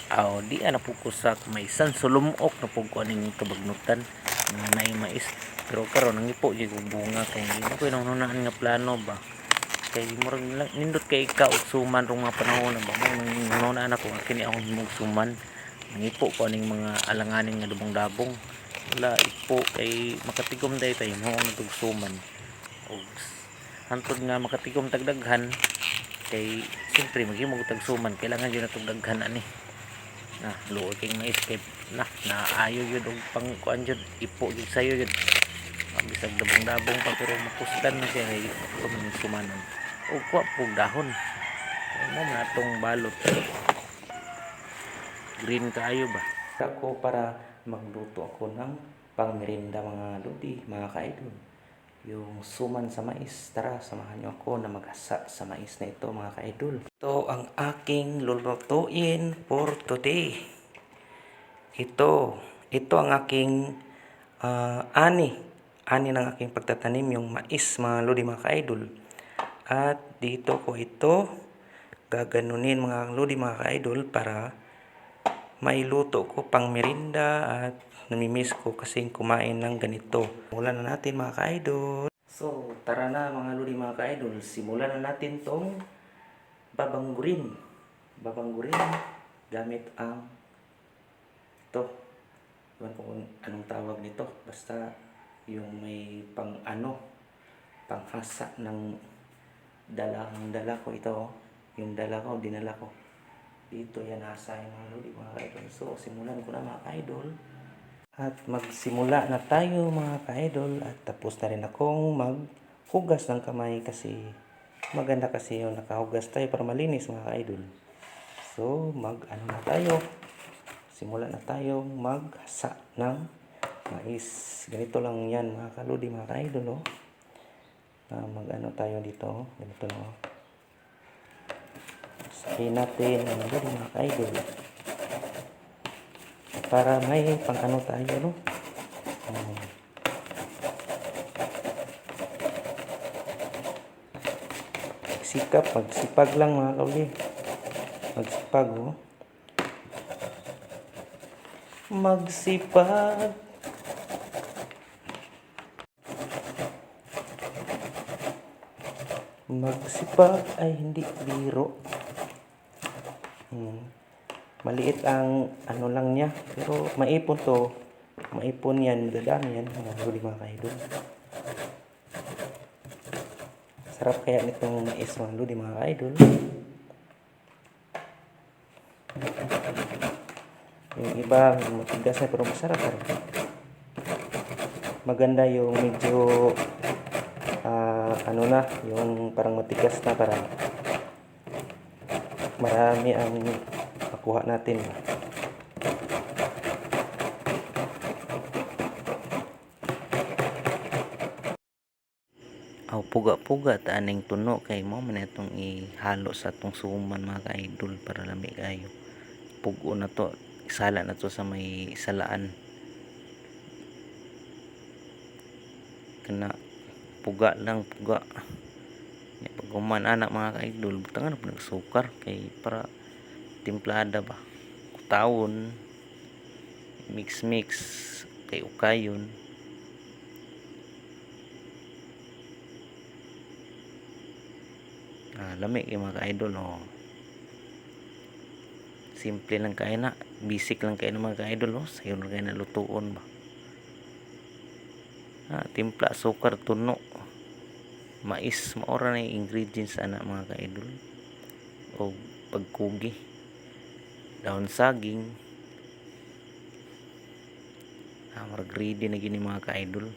Aw, di na pud ko sa maisan, sulumok na pud ko aning kabagnutan nga naay mais. Pero karon nangipo gyud kog bunga kay di ko nahunahunaan nga plano ba. Kay murag nindot kay ka og suman rong mga panahon na ba, mao nang nahunahunaan nako nga kini akong himong suman. Nangipo ko aning mga alanganin nga dabong-dabong. Wala ipo kay makatigom day tay mo na tog suman. Og hantod nga makatigom tag daghan kay siyempre maghimo og tag suman, kailangan gyud natong daghan ani. Na luoy kay mais kay na naayo gyud og pang kuan jud, ipo gyud sayo gyud. Bisag dabong-dabong pa pero makusgan man siya kay ato man sumanon. Og kuha pug dahon. Kay mo man atong balot. Green kaayo ba? Ako para magluto ako ng pangmerienda, mga lodi, mga ka-idol. Yung suman sa mais. Tara, samahan niyo ako na maghasa sa mais na ito, mga ka-idol. Ito ang aking lulutuin for today. Ito ang aking ani. Ani ng aking pagtatanim, yung mais, mga lodi, mga ka-idol. At dito ko ito gaganunin, mga lodi, mga ka-idol, para mailuto ko pang merienda at namimiss ko kasing kumain ng ganito. Simulan na natin, mga ka-idol. So, tara na, mga lodi, mga ka-idol. Simulan na natin tong babanggurin. Babanggurin gamit ang ito. Ewan ko kung anong tawag nito. Basta yung may pang ano, panghasa ng dalang dala ko ito. Oh. Yung dala ko, dinala ko. Dito yan nasa yung mga lodi, mga ka-idol. So, simulan ko na, mga ka-idol. At magsimula na tayo, mga ka-idol. At tapos na rin akong maghugas ng kamay kasi maganda kasi yung nakahugas tayo para malinis, mga ka-idol. So, mag-ano na tayo. Simula na tayo maghasa ng mais. Ganito lang yan, mga kalodi, mga ka-idol. Oh. Mag-ano tayo dito. Oh. Ganito lang. Oh. Sabihin natin, mga lodi, mga ka-idol. Para may pang-ano tayo, no? Sikap, magsipag lang, mga kauli. Magsipag, oh. Magsipag. Magsipag ay hindi biro. Maliit ang ano lang niya, pero maipon to. Maipon yan, dadami yan, mga huli, mga ka-idol. Sarap kaya nitong mais, mga lodi, mga ka-idol. Yung iba matigas na pero masarap pa rin. Maganda yung medyo ano na, yung parang matigas na para marami ang makuha natin. Aw, puga-puga ta aning tuno kay mo man itong ihalo sa atong suman, mga ka-idol, para lami kayo. Pugo na to, isala na to sa may salaan. Kana puga lang, puga. Ya, pag human anak, mga ka-idol, butangan na po sukar kay para timplada ba. Kutawon, mix mix kay ukayon. Lami kay, mga ka-idol, oh. Simple lang kay na, basic lang kay na, mga ka-idol, oh. Sayon ra kay na lutuon ba. Timpla, sukar, tuno, mais, maora na yung ingredients ana, mga ka-idol. O pagkugi, dahon saging. Murag ready na gini, mga ka-idol.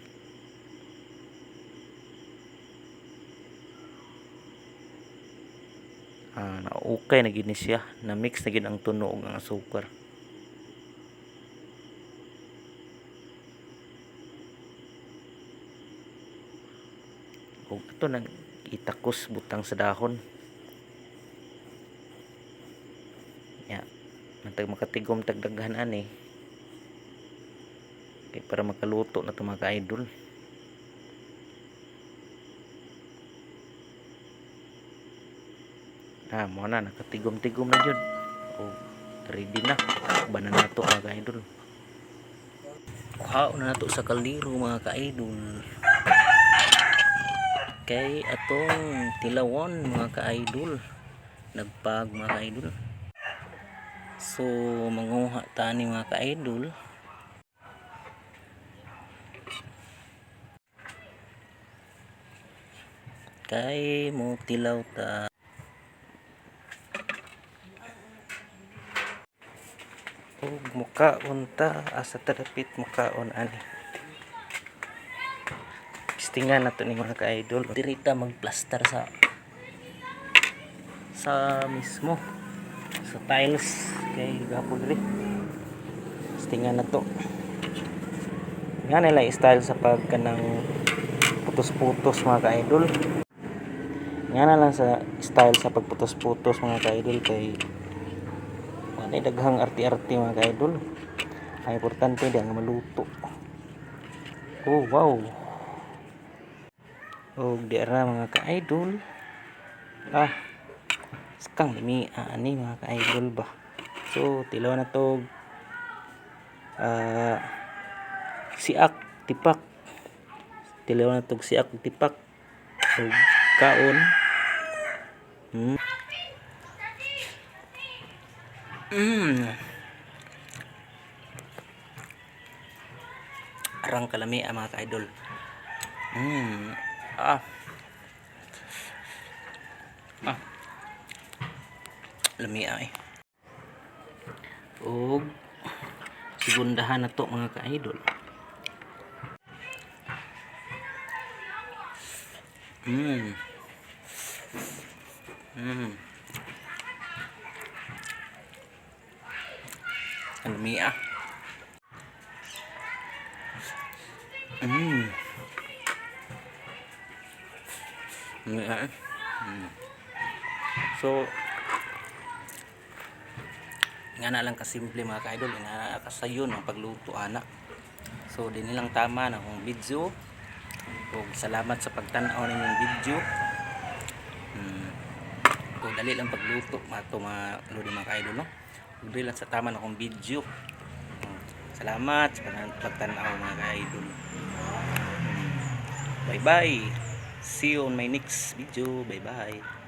Na okay na gini siya, na mix na gid ang tuno ug ang asukar. Ug ato nang itakos, butang sa dahon. Ya, nantag makatigom tag daghan ani kay para makaluto na to, mga ka-idol. Mo na nakatigom-tigom na jud. O Ready na. Takban na nato, mga ka-idol. Kuhaon na nato sa kaldero, mga ka-idol. Kay atong tilawon, mga ka-idol. Nagpag, mga ka-idol. So manguha tani, mga ka-idol. Kay mo tilaw ta. Ug mukaon ta, asa ta dapit mukaon ani. Pistingan nato ni, mga ka-idol. Diri ta magplastar sa mismo sa tiles kay gapon diri. Pistingan nato. Nga nila style sa pag kanang putos-putos, mga ka-idol. Nga na lang sa style sa pagputos-putos, mga ka-idol, kay wala daghang arte-arte, mga ka-idol. Ang importante di nga maluto. Oh wow. Og di ra, mga ka-idol. Ah. Skang lami ani, mga ka-idol ba. So tilaw na to, siak tipak. Tilaw na tog siak tipak ug kaon. Arang kalami ang, mga ka-idol. Ah. Ah. Lami ay. Og segundahan na to, mga ka-idol. Ang lami ah. Lami ah. So, nga na lang kasimple, mga ka-idol, nga na kasayon ang pagluto ana. So, di nilang tama na akong video. Ug salamat sa pagtan-aw ninyong video. So, dali lang pagluto mga to, mga lodi, mga ka-idol, no. Ug dili lang sa tama na akong video. Salamat sa pagtan-aw, mga ka-idol. Bye bye. See you on my next video. Bye bye.